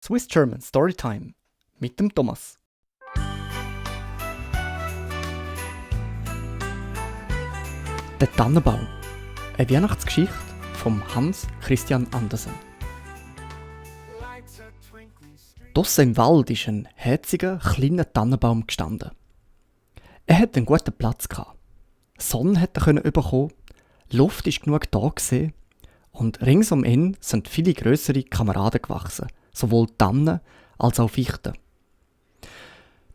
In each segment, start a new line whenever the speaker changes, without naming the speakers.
Swiss German Storytime mit dem Thomas. Der Tannenbaum. Eine Weihnachtsgeschichte von Hans Christian Andersen. Draussen im Wald ist ein herziger, kleiner Tannenbaum gestanden. Er hatte einen guten Platz gehabt. Sonne hätte er bekommen, Luft ist genug da gewesen, und rings um ihn sind viele grössere Kameraden gewachsen, sowohl Tannen als auch Fichten.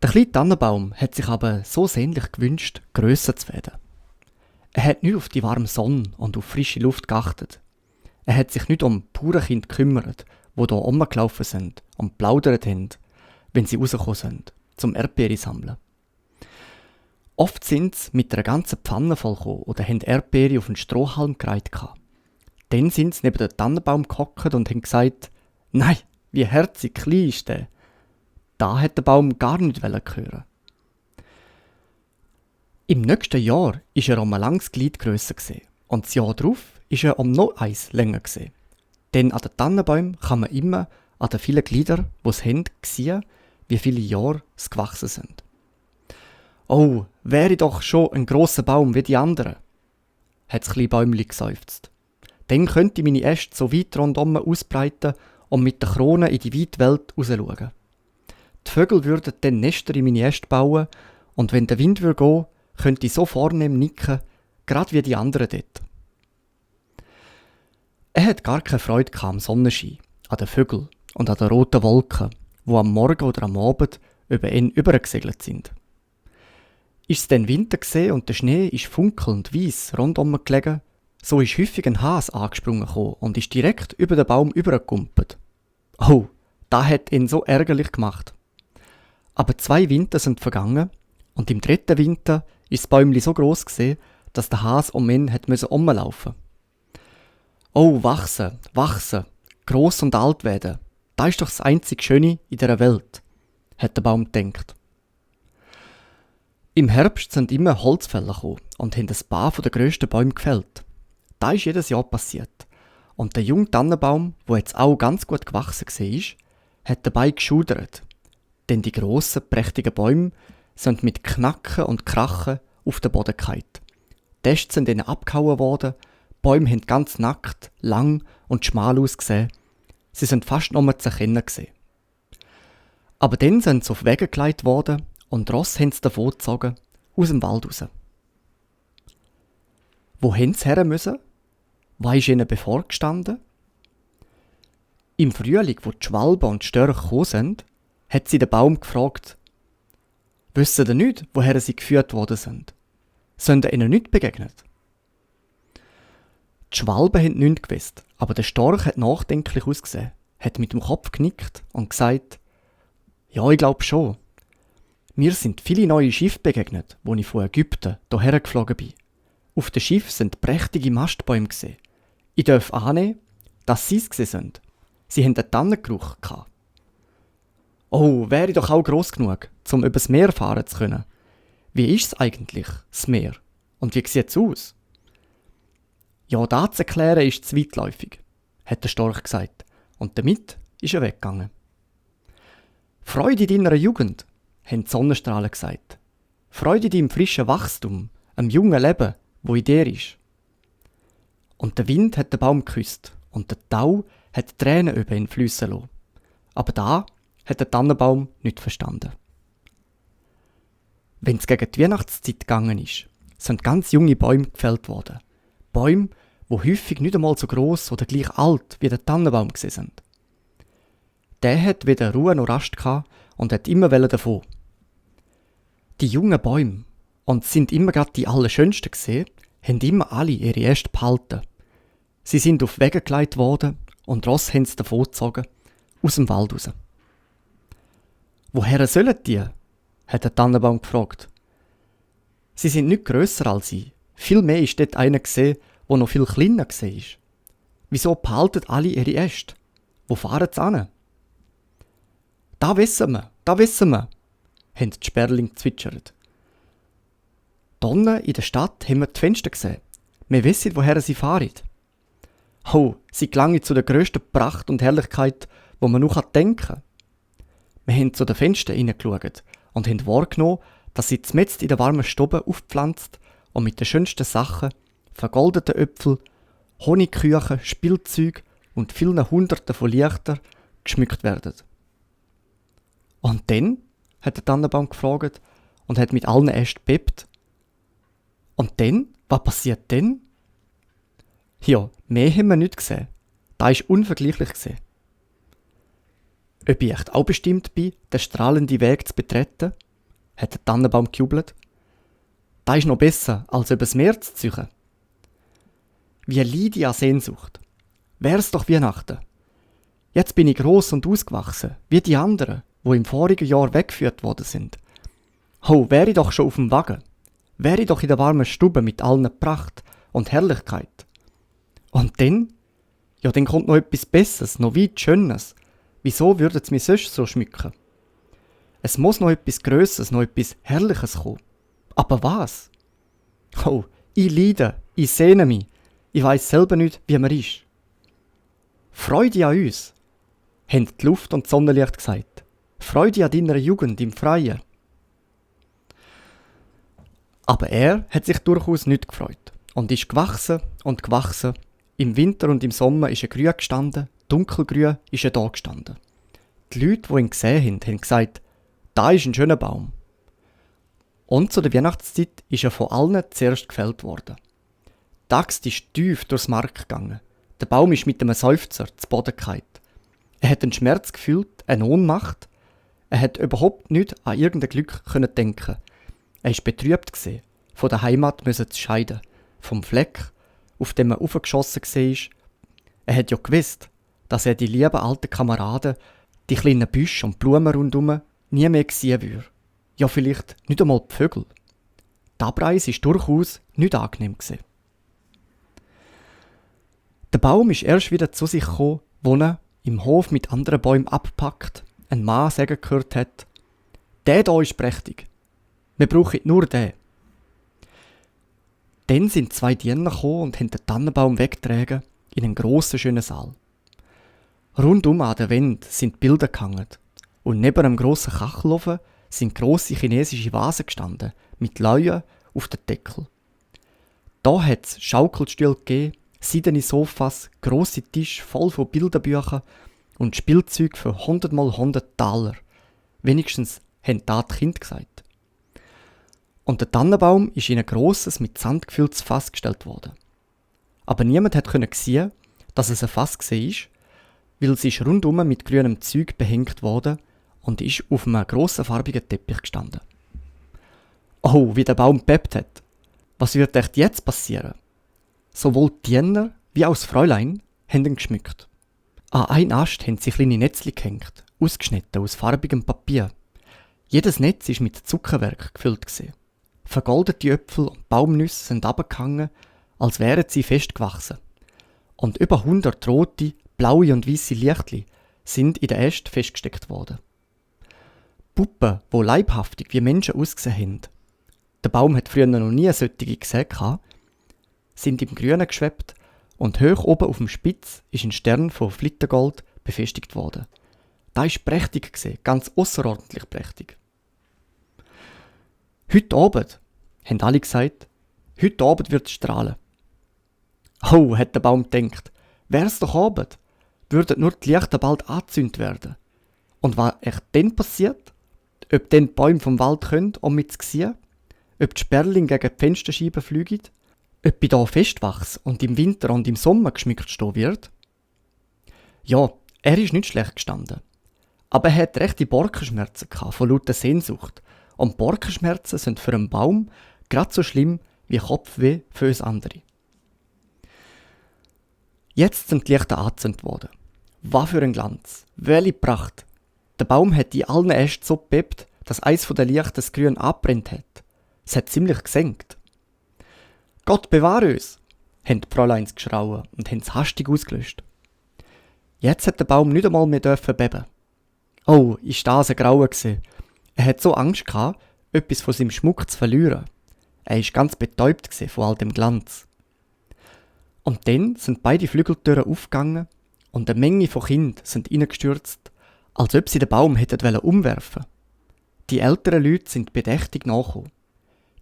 Der kleine Tannenbaum hat sich aber so sehnlich gewünscht, grösser zu werden. Er hat nicht auf die warme Sonne und auf frische Luft geachtet. Er hat sich nicht um Bauernkinder gekümmert, die hier rumgelaufen sind und plaudert haben, wenn sie rausgekommen sind, zum Erdbeere sammeln. Oft sind sie mit einer ganzen Pfanne voll gekommen oder haben Erdbeere auf einen Strohhalm gereiht. Dann sind sie neben den Tannenbaum gehockt und haben gesagt, «Nein, wie herzig klein ist der!» Da hat der Baum gar nicht hören. Im nächsten Jahr war er um ein langes Glied grösser und das Jahr darauf war er um noch eins länger. Denn an den Tannenbäumen kann man immer an den vielen Gliedern, die sie haben, sehen, wie viele Jahre sie gewachsen sind. «Oh, wäre ich doch schon ein grosser Baum wie die anderen!» hat das kleine Bäumli geseufzt. «Dann könnte ich meine Äste so weit rundum ausbreiten und mit der Krone in die weite Welt rausschauen. Die Vögel würden dann Nester in meine Äste bauen und wenn der Wind gehen würde, könnte ich so vornehm nicken, gerade wie die anderen dort.» Er hat gar keine Freude am Sonnenschein, an den Vögeln und an den roten Wolken, die am Morgen oder am Abend über ihn übergesegelt sind. Ist es dann Winter gewesen und der Schnee ist funkelnd weiss rundum gelegen, so ist häufig ein Hase angesprungen gekommen und ist direkt über den Baum übergekumpelt. Oh, das hat ihn so ärgerlich gemacht. Aber 2 Winter sind vergangen und im 3. Winter ist das Bäumli so gross gewesen, dass der Hase um ihn hat rumlaufen. «Oh, wachsen, wachsen, gross und alt werden, das ist doch das einzig Schöne in dieser Welt», hat der Baum gedacht. Im Herbst sind immer Holzfäller gekommen und haben ein paar der grössten Bäume gefällt. Das ist jedes Jahr passiert. Und der junge Tannenbaum, der jetzt auch ganz gut gewachsen war, hat dabei geschudert. Denn die grossen, prächtigen Bäume sind mit Knacken und Krachen auf den Boden gefallen. Die Äste sind ihnen abgehauen worden, die Bäume haben ganz nackt, lang und schmal ausgesehen. Sie sind fast noch mal zu erkennen gewesen. Aber dann sind sie auf Wege gelegt worden und Ross haben sie davon gezogen, aus dem Wald raus. Wo haben sie her müssen? Was ist ihnen bevorgestanden? Im Frühling, wo die Schwalben und die Störche gekommen sind, hat sie den Baum gefragt, «Wissen ihr nicht, woher sie geführt worden sind? Sind ihr ihnen nicht begegnet?» Die Schwalben haben nichts gewusst, aber der Storch hat nachdenklich ausgesehen, hat mit dem Kopf genickt und gesagt, «Ja, ich glaube schon. Mir sind viele neue Schiffe begegnet, wo ich von Ägypten hierher geflogen bin. Auf dem Schiff sind prächtige Mastbäume gesehen. Ich darf annehmen, dass sie es sind. Sie haben einen Tannengeruch gehabt. Oh, wäre ich doch auch gross genug, um übers Meer fahren zu können. Wie ist es eigentlich, das Meer? Und wie sieht es aus?» «Ja, das zu erklären ist zu weitläufig», hat der Storch gesagt. Und damit ist er weggegangen. «Freude in deiner Jugend», haben die Sonnenstrahlen gesagt. «Freude in deinem frischen Wachstum, am jungen Leben, wo in dir ist.» Und der Wind hat den Baum geküsst und der Tau hat Tränen über ihn fliessen lassen. Aber da hat der Tannenbaum nicht verstanden. Wenn es gegen die Weihnachtszeit gegangen ist, sind ganz junge Bäume gefällt worden. Bäume, die häufig nicht einmal so gross oder gleich alt wie der Tannenbaum sind. Der hat weder Ruhe noch Rast gehabt und hat immer davon. Die jungen Bäume, und es sind immer gerade die allerschönsten gesehen, haben immer alle ihre Äste behalten. Sie sind auf Wege geleitet worden und Ross haben sie davon gezogen, aus dem Wald raus. «Woher sollen die?» hat der Tannenbaum gefragt. «Sie sind nicht grösser als ich. Vielmehr ist dort einer gesehen, der noch viel kleiner war. Wieso behalten alle ihre Äste? Wo fahren sie hin?» Da wissen wir, haben die Sperlinge gezwitschert. «Drinnen in der Stadt haben wir die Fenster gesehen. Wir wissen, woher sie fahren.» «Oh, sie gelangen zu der grössten Pracht und Herrlichkeit, wo man nur denken kann. Wir haben zu den Fenstern hineingeschaut und haben wahrgenommen, dass sie mitten in der warmen Stube aufgepflanzt und mit den schönsten Sachen, vergoldeten Äpfeln, Honigküchen, Spielzeug und vielen Hunderten von Lichtern geschmückt werden. Und dann? Hat der Tannenbaum gefragt und hat mit allen Ästen gebebt. Und dann? Was passiert dann? Ja, mehr haben wir nicht gesehen. Das war unvergleichlich. Ob ich echt auch bestimmt bin, den strahlenden Weg zu betreten? Hat der Tannenbaum gejubelt. Das ist noch besser, als übers Meer zu ziehen. Wie leide ich an Sehnsucht. Wär's doch Weihnachten. Jetzt bin ich gross und ausgewachsen, wie die anderen, wo im vorigen Jahr weggeführt worden sind. Oh, wäre ich doch schon auf dem Wagen. Wäre ich doch in der warmen Stube mit allen Pracht und Herrlichkeit. Und dann? Ja, dann kommt noch etwas Besseres, noch weit Schönes. Wieso würde es mich sonst so schmücken? Es muss noch etwas Grösseres, noch etwas Herrliches kommen. Aber was? Oh, ich leide, ich sehne mich. Ich weiss selber nicht, wie man ist. Freude an uns, haben die Luft und das Sonnenlicht gesagt. Freude an deiner Jugend im Freien. Aber er hat sich durchaus nicht gefreut und ist gewachsen und gewachsen. Im Winter und im Sommer ist er grün gestanden, dunkelgrün ist er da gestanden. Die Leute, die ihn gesehen haben, haben gesagt, da ist ein schöner Baum. Und zu der Weihnachtszeit ist er von allen zuerst gefällt worden. Die Axt ist tief durchs Mark gegangen. Der Baum ist mit einem Seufzer zu Boden gefallen. Er hat einen Schmerz gefühlt, eine Ohnmacht. Er hat überhaupt nicht an irgendein Glück können denken. Er war betrübt gewesen, von der Heimat müssen zu scheiden, vom Fleck, auf dem er aufgeschossen war. Er hat ja gewusst, dass er die lieben alten Kameraden, die kleinen Büsche und Blumen rundherum, nie mehr sehen würde. Ja, vielleicht nicht einmal die Vögel. Die Abreise war durchaus nicht angenehm gewesen. Der Baum ist erst wieder zu sich gekommen, wo er im Hof mit anderen Bäumen abpackt, ein Mann sagen gehört hat, «Der da ist prächtig. Wir brauchen nur den.» Dann sind 2 Diener gekommen und haben den Tannenbaum weggetragen in einen grossen, schönen Saal. Rundum an der Wand sind Bilder gehangen und neben einem grossen Kachelofen sind grosse chinesische Vasen gestanden, mit Leuen auf den Deckel. Da hat es Schaukelstühle gegeben, seidene Sofas, grosse Tische voll von Bilderbüchern und Spielzeug für 100 mal 100 Taler. Wenigstens haben da die Kinder gesagt. Und der Tannenbaum ist in ein grosses, mit Sand gefülltes Fass gestellt worden. Aber niemand konnte sehen, dass es ein Fass war, weil es ist rundum mit grünem Zeug behängt worden und ist auf einem grossen farbigen Teppich gestanden. Oh, wie der Baum gebebt hat! Was wird echt jetzt passieren? Sowohl die Diener wie auch das Fräulein haben ihn geschmückt. An einen Ast haben sie kleine Netzchen gehängt, ausgeschnitten aus farbigem Papier. Jedes Netz war mit Zuckerwerk gefüllt. Vergoldete Äpfel und Baumnüsse sind runtergehangen, als wären sie festgewachsen. Und über 100 rote, blaue und weiße Lichtli sind in den Ästen festgesteckt worden. Puppen, die leibhaftig wie Menschen ausgesehen haben. Der Baum hat früher noch nie solche gesehen, sind im Grünen geschwebt und hoch oben auf dem Spitz ist ein Stern von Flittergold befestigt worden. Da war prächtig, ganz ausserordentlich prächtig. Heute Abend, haben alle gesagt, heute Abend wird es strahlen. Oh, hat der Baum gedacht, wär's doch Abend, würden nur die Lichter bald angezündet werden. Und was echt dann passiert? Ob dann die Bäume vom Wald können, um mit zu sehen? Ob die Sperlinge gegen die Fensterscheiben fliegen? Ob ich da festwachse und im Winter und im Sommer geschmückt stehen wird? Ja, er ist nicht schlecht gestanden. Aber er hatte rechte Borkenschmerzen von lauter Sehnsucht. Und Borkenschmerzen sind für einen Baum gerade so schlimm wie Kopfweh für uns andere. Jetzt sind die Lichter angezündet worden. Was für ein Glanz, welche Pracht! Der Baum hat in allen Ästen so gebebt, dass eins von den Lichtern das Grün abbrennt hat. Es hat ziemlich gesenkt. «Gott bewahre uns!» haben die Fräuleins geschrauen und haben es hastig ausgelöscht. Jetzt hat der Baum nicht einmal mehr beben. Oh, ist das ein Grauen gewesen. Er hat so Angst gehabt, etwas von seinem Schmuck zu verlieren. Er war ganz betäubt von all dem Glanz. Und dann sind beide Flügeltüren aufgegangen und eine Menge von Kindern sind reingestürzt, als ob sie den Baum hätten umwerfen wollen. Die älteren Leute sind bedächtig nachgekommen.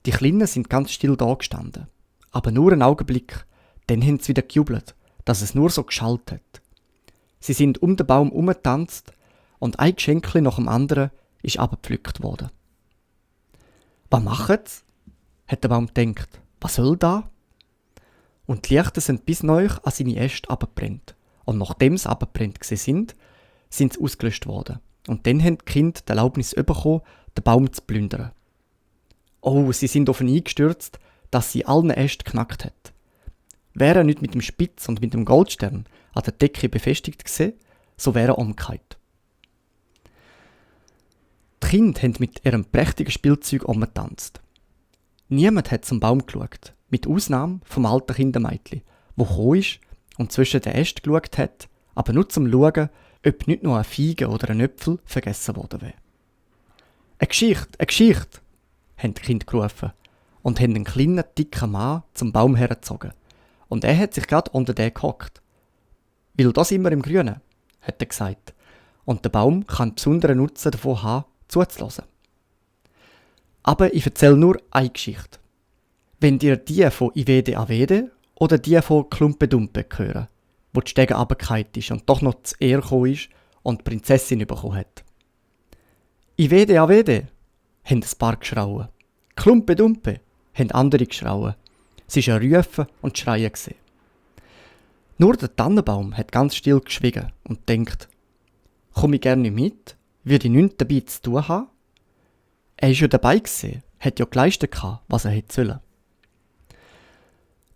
Die Kleinen sind ganz still da gestanden. Aber nur einen Augenblick, dann haben sie wieder gejubelt, dass es nur so geschallt hat. Sie sind um den Baum herumgetanzt und ein Geschenkli nach dem anderen ist abgepflückt worden. «Was machen's?» hat der Baum gedacht. «Was soll da?» Und die Lichter sind bis neuch an seine Äste abgebrannt. Und nachdem sie abgebrannt sind sie ausgelöscht worden. Und dann haben die Kinder die Erlaubnis bekommen, den Baum zu plündern. Oh, sie sind auf ihn eingestürzt, dass sie allen Ästen geknackt hat. Wäre er nicht mit dem Spitz und mit dem Goldstern an der Decke befestigt gewesen, so wäre er umgekehrt. Die Kinder haben mit ihrem prächtigen Spielzeug umgetanzt. Niemand hat zum Baum geschaut, mit Ausnahme vom alten Kindermädchen, das gekommen ist und zwischen den Ästen geschaut hat, aber nur zum Schauen, ob nicht noch eine Feige oder ein Äpfel vergessen worden wäre. «Eine Geschichte, eine Geschichte!» haben die Kinder gerufen und haben einen kleinen, dicken Mann zum Baum hergezogen. Und er hat sich gerade unter den gehockt. «Weil da sind wir im Grünen», hat er gesagt. «Und der Baum kann einen besonderen Nutzen davon haben, zuzulassen. Aber ich erzähle nur eine Geschichte. Wenn dir die von Ivede Avede oder die von Klumpedumpe hören, wo die Stege runtergefallen ist und doch noch zu Ehr gekommen ist und die Prinzessin bekommen hat. Ivede Avede, haben ein paar geschrauen. Klumpedumpe, haben andere geschrauen. Es war ein Rufen und Schreien. Nur der Tannenbaum hat ganz still geschwiegen und denkt, komme ich gerne mit, würde ich nichts dabei zu tun haben? Er war ja dabei gewesen, hat ja geleistet gehabt, was er hätte sollen.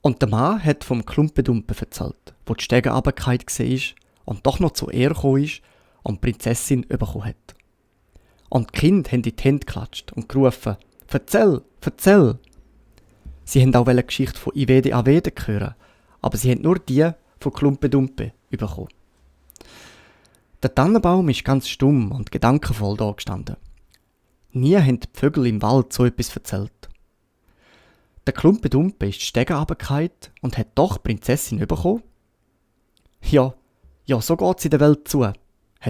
Und der Mann hat vom Klumpedumpe erzählt, wo die Stege runtergefallen war und doch noch zur Ehre gekommen ist und die Prinzessin bekommen hat. Und die Kinder haben in die Hände geklatscht und gerufen, «Erzähl, erzähl!» Sie haben auch eine Geschichte von Ivede Avede hören, aber sie haben nur die von Klumpedumpe bekommen. Der Tannenbaum ist ganz stumm und gedankenvoll da gestanden. Nie haben die Vögel im Wald so etwas erzählt. Der Klumpedumpe ist die Stege runtergefallen und hat doch die Prinzessin bekommen. Ja, so geht's in der Welt zu, hat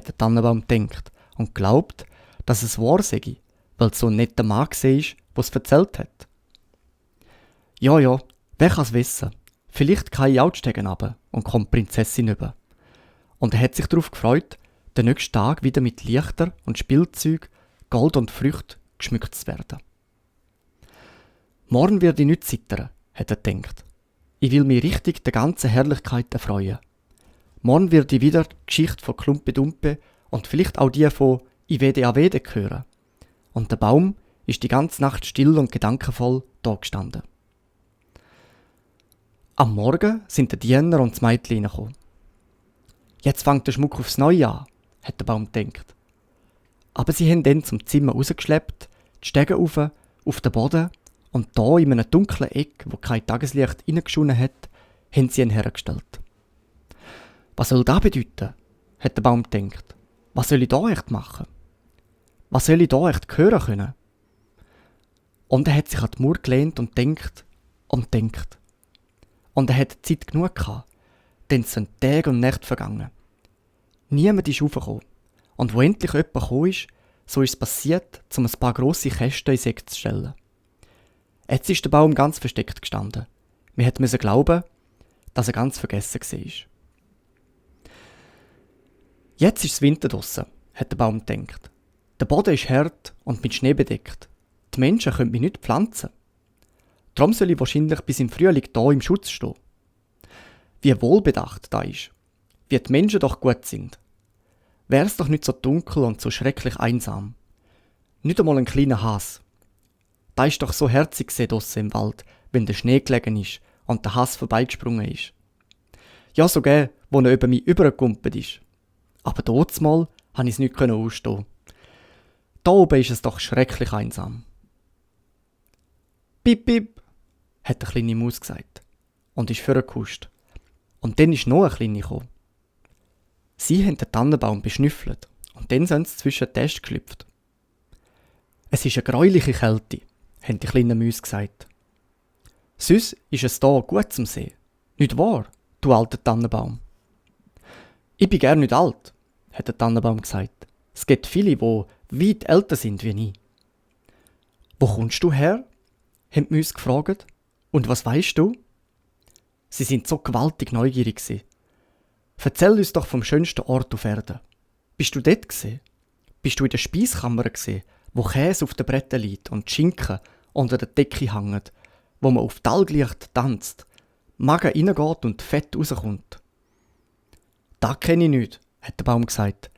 der Tannenbaum gedacht und glaubt, dass es wahr sei, weil es so ein netter Mann war, der es erzählt hat. Ja, wer kann's wissen? Vielleicht kann ich auch die Stege runter und kommt die Prinzessin über. Und er hat sich darauf gefreut, den nächsten Tag wieder mit Lichter und Spielzeug, Gold und Früchten geschmückt zu werden. Morgen werde ich nicht zittern, hat er gedacht. Ich will mich richtig der ganzen Herrlichkeit erfreuen. Morgen werde ich wieder die Geschichte von Klumpedumpe und vielleicht auch die von Ivede Avede hören. Und der Baum ist die ganze Nacht still und gedankenvoll da gestanden. Am Morgen sind der Diener und das Mädchen reingekommen. Jetzt fängt der Schmuck aufs Neue an, hat der Baum gedacht. Aber sie haben dann zum Zimmer rausgeschleppt, die Stege auf den Boden und da in einem dunklen Eck, wo kein Tageslicht reingeschonen hat, haben sie ihn hergestellt. Was soll das bedeuten? Hat der Baum gedacht. Was soll ich da echt machen? Was soll ich da echt hören können? Und er hat sich an die Mauer gelehnt und denkt und denkt. Und er hat Zeit genug gehabt, denn es sind Tage und Nächte vergangen. Niemand ist raufgekommen. Und wo endlich jemand gekommen ist, so ist es passiert, um ein paar grosse Kästen ins Eck zu stellen. Jetzt ist der Baum ganz versteckt gestanden. Wir mussten glauben, dass er ganz vergessen war. Jetzt ist es Winter draussen, hat der Baum gedacht. Der Boden ist hart und mit Schnee bedeckt. Die Menschen können mich nicht pflanzen. Darum soll ich wahrscheinlich bis im Frühling hier im Schutz stehen. Wie wohlbedacht da ist. Wie die Menschen doch gut sind. Wäre es doch nicht so dunkel und so schrecklich einsam. Nicht einmal ein kleiner Has. Da ist doch so herzig draussen im Wald, wenn der Schnee gelegen ist und der Has vorbeigesprungen ist. Ja, sogar, wo er über mich übergekumpelt ist. Aber dort mal konnte ich es nicht ausstehen. Da oben ist es doch schrecklich einsam. Pip, pip, hat der kleine Maus gesagt und ist vorgehuscht. Und dann ist noch eine kleine gekommen. Sie haben den Tannenbaum beschnüffelt und dann sind sie zwischen die Äste geschlüpft. Es ist eine gräuliche Kälte, haben die kleinen Mäuse gesagt. Sonst ist es da gut zum Sehen. Nicht wahr, du alter Tannenbaum? Ich bin gern nicht alt, hat der Tannenbaum gesagt. Es gibt viele, die weit älter sind wie ich. Wo kommst du her? Haben die Mäuse gefragt. Und was weisst du? Sie sind so gewaltig neugierig gewesen. Erzähl uns doch vom schönsten Ort auf Erden. Bist du dort gewesen? Bist du in der Speiskammer gewesen, wo Käse auf den Bretten liegt und Schinken unter der Decke hängt, wo man auf Talglicht tanzt, Magen reingeht und Fett rauskommt? Das kenne ich nicht, hat der Baum gesagt.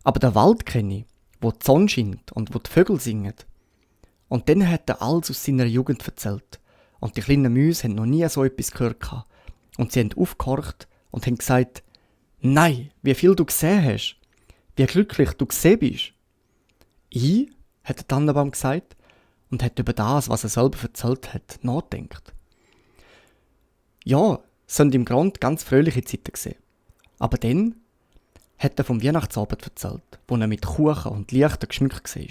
Aber den Wald kenne ich, wo die Sonne scheint und wo die Vögel singen. Und dann hat er alles aus seiner Jugend erzählt. Und die kleinen Mäuse haben noch nie so etwas gehört. Und sie haben aufgehorcht und haben gesagt, «Nein, wie viel du gesehen hast! Wie glücklich du gesehen bist!» «Ich?» hat der Tannenbaum gesagt und hat über das, was er selber erzählt hat, nachgedacht. Ja, es sind im Grunde ganz fröhliche Zeiten gesehen. Aber dann hat er vom Weihnachtsabend erzählt, wo er mit Kuchen und Lichtern geschmückt war.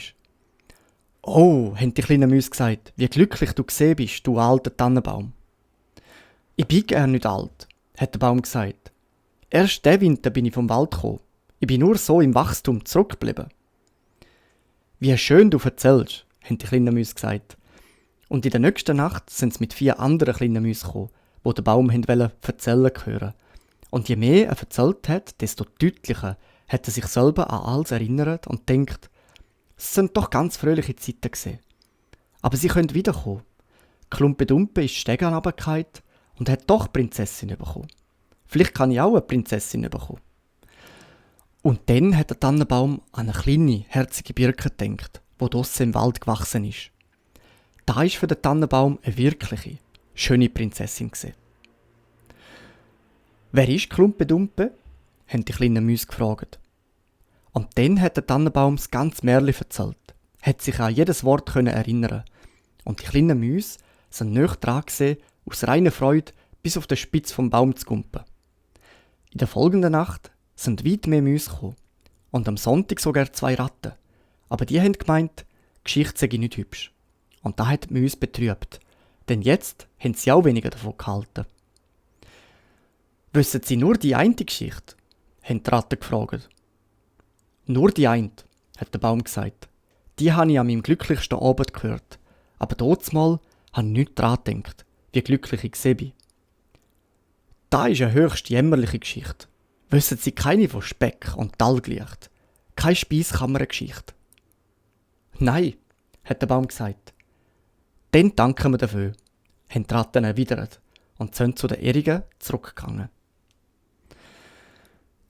«Oh», haben die kleinen Mäuse gesagt, «wie glücklich du gesehen bist, du alter Tannenbaum!» «Ich bin gern nicht alt», hat der Baum gesagt. «Erst diesen Winter bin ich vom Wald gekommen. Ich bin nur so im Wachstum zurückgeblieben.» «Wie schön du erzählst», haben die kleinen Mäuse gesagt. Und in der nächsten Nacht sind sie mit 4 anderen kleinen Mäusen gekommen, die den Baum erzählen hören. Und je mehr er erzählt hat, desto deutlicher hat er sich selber an alles erinnert und denkt, es sind doch ganz fröhliche Zeiten gewesen. Aber sie können wiederkommen. Klumpedumpe ist Stege runtergefallen und hat doch die Prinzessin bekommen. Vielleicht kann ich auch eine Prinzessin bekommen. Und dann hat der Tannenbaum an eine kleine, herzige Birke gedacht, die draussen im Wald gewachsen ist. Da war für den Tannenbaum eine wirkliche, schöne Prinzessin gewesen. «Wer ist Klumpedumpe?» haben die kleinen Mäuse gefragt. Und dann hat der Tannenbaum das ganze Märchen erzählt, hat sich an jedes Wort erinnern. Und die kleinen Mäuse sind näher dran gewesen, aus reiner Freude bis auf den Spitz vom Baum zu gumpen. In der folgenden Nacht sind weit mehr Mäuse gekommen. Und am Sonntag sogar 2 Ratten. Aber die haben gemeint, die Geschichte sei nicht hübsch. Und das hat die Mäuse betrübt. Denn jetzt haben sie auch weniger davon gehalten. «Wissen Sie nur die eine Geschichte?» haben die Ratten gefragt. «Nur die eine», hat der Baum gesagt. «Die habe ich an meinem glücklichsten Abend gehört. Aber dortmal habe ich nicht daran gedacht, wie glücklich ich gesehen bin.» «Das ist eine höchst jämmerliche Geschichte. Wissen Sie keine von Speck und Talglicht? Keine Speiskammergeschichte?» «Nein», hat der Baum gesagt. «Dann danken wir dafür», haben die Ratten erwidert und sind zu den Ehrigen zurückgegangen.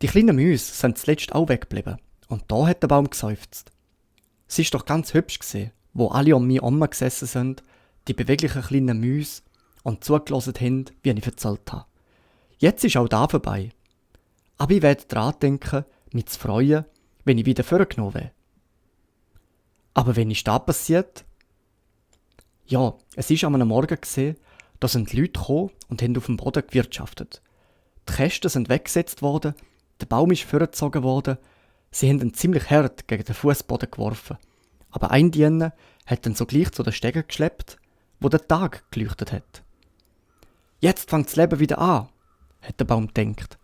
Die kleinen Mäuse sind zuletzt auch weggeblieben und da hat der Baum geseufzt. Es war doch ganz hübsch gewesen, wo alle um mich herum gesessen sind, die beweglichen kleinen Mäuse, und zugelassen haben, wie ich erzählt habe. Jetzt ist auch da vorbei. Aber ich werde daran denken, mich zu freuen, wenn ich wieder vorgenommen werde. Aber wenn ist das passiert? Ja, es war an einem Morgen, da sind Leute gekommen und haben auf dem Boden gewirtschaftet. Die Kästen sind weggesetzt worden, der Baum ist vorgezogen worden, sie haben ihn ziemlich hart gegen den Fußboden geworfen. Aber ein Diener hat ihn sogleich zu den Stegen geschleppt, wo der Tag geleuchtet hat. Jetzt fängt das Leben wieder an, hat der Baum gedacht.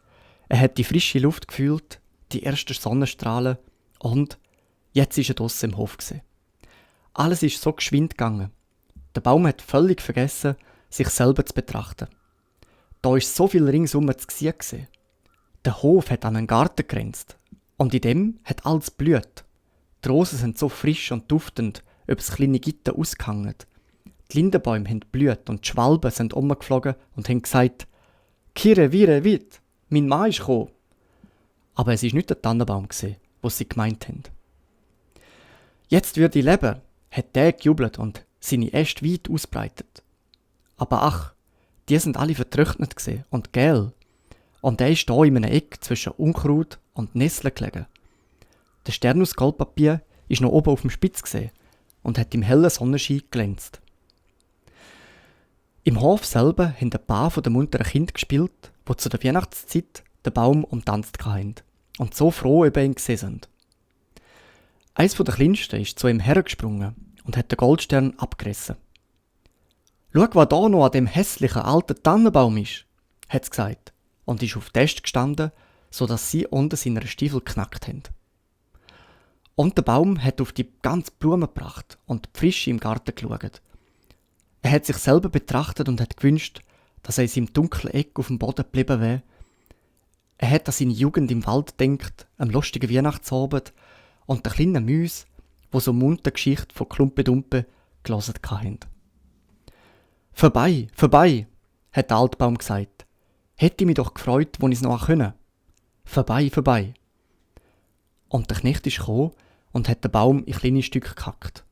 Er hat die frische Luft gefühlt, die ersten Sonnenstrahlen und jetzt ist er draussen im Hof gewesen. Alles ist so geschwind gegangen. Der Baum hat völlig vergessen, sich selber zu betrachten. Da ist so viel ringsum zu sehen. Der Hof hat an einen Garten grenzt und in dem hat alles blüht. Die Rosen sind so frisch und duftend über das kleine Gitter ausgehangen. Die Lindenbäume haben blüht und die Schwalben sind umgeflogen und haben gesagt, «Kire, vire, wit, mein Mann ist gekommen.» Aber es war nicht der Tannenbaum, was sie gemeint haben. «Jetzt würde ich leben», hat der gejubelt und seine Äste weit ausbreitet. Aber ach, die sind alle vertrocknet und gel. Und er ist da in einem Eck zwischen Unkraut und Nesseln gelegen. Der Stern aus Goldpapier ist noch oben auf dem Spitz und hat im hellen Sonnenschein glänzt. Im Hof selber haben ein paar von den munteren Kindern gespielt, die zu der Weihnachtszeit den Baum umtanzt hatten und so froh über ihn gesehen sind. Eins der Kleinsten ist zu ihm hergesprungen und hat den Goldstern abgerissen. «Schau, was da noch an dem hässlichen alten Tannenbaum ist», hat es gesagt und ist auf den Test gestanden, sodass sie unter seiner Stiefel knackt haben. Und der Baum hat auf die ganze Blume gebracht und die Frische im Garten geschaut. Er hat sich selber betrachtet und hat gewünscht, dass er in seinem dunklen Eck auf dem Boden geblieben wäre. Er hat an seine Jugend im Wald gedacht, am lustigen Weihnachtsabend und der kleinen Mäuse, wo so munter Geschichte von Klumpedumpe gelesen hatten. «Vorbei, vorbei», hat der Altbaum gesagt. «Hätte mich doch gefreut, wo ich es noch können. Vorbei, vorbei.» Und der Knecht ist gekommen und hat den Baum in kleine Stücke gehackt.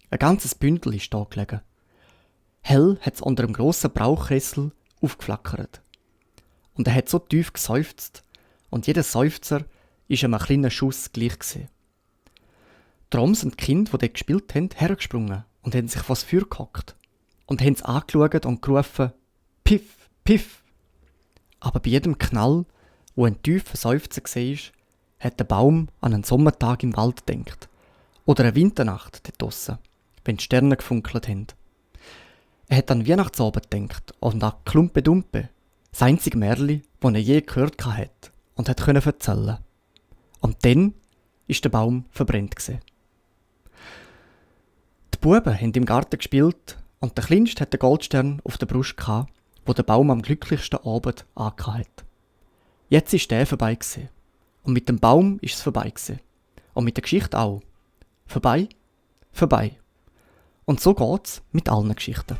Ein ganzes Bündel ist da gelegen. Hell hat es unter einem grossen Brauchkessel aufgeflackert. Und er hat so tief geseufzt und jeder Seufzer ist ihm ein kleiner Schuss gleich gewesen. Darum sind die Kinder, die dort gespielt haben, hergesprungen und haben sich vors Feuer gehockt und haben es angeschaut und gerufen «Piff, piff!». Aber bei jedem Knall, wo ein tiefer Seufzer war, hat der Baum an einen Sommertag im Wald gedacht. Oder eine Winternacht dort draussen, wenn die Sterne gefunkelt haben. Er hat an Weihnachtsabend gedacht und an Klumpedumpe, das einzige Märchen, das er je gehört hat und hat erzählen. Und dann war der Baum verbrannt gewesen. Die Buben haben im Garten gespielt und der Kleinste hat den Goldstern auf der Brust gehabt, wo der Baum am glücklichsten Abend angehabt hat. Jetzt ist der vorbei gewesen. Und mit dem Baum ist es vorbei gewesen. Und mit der Geschichte auch. Vorbei, vorbei. Und so geht's mit allen Geschichten.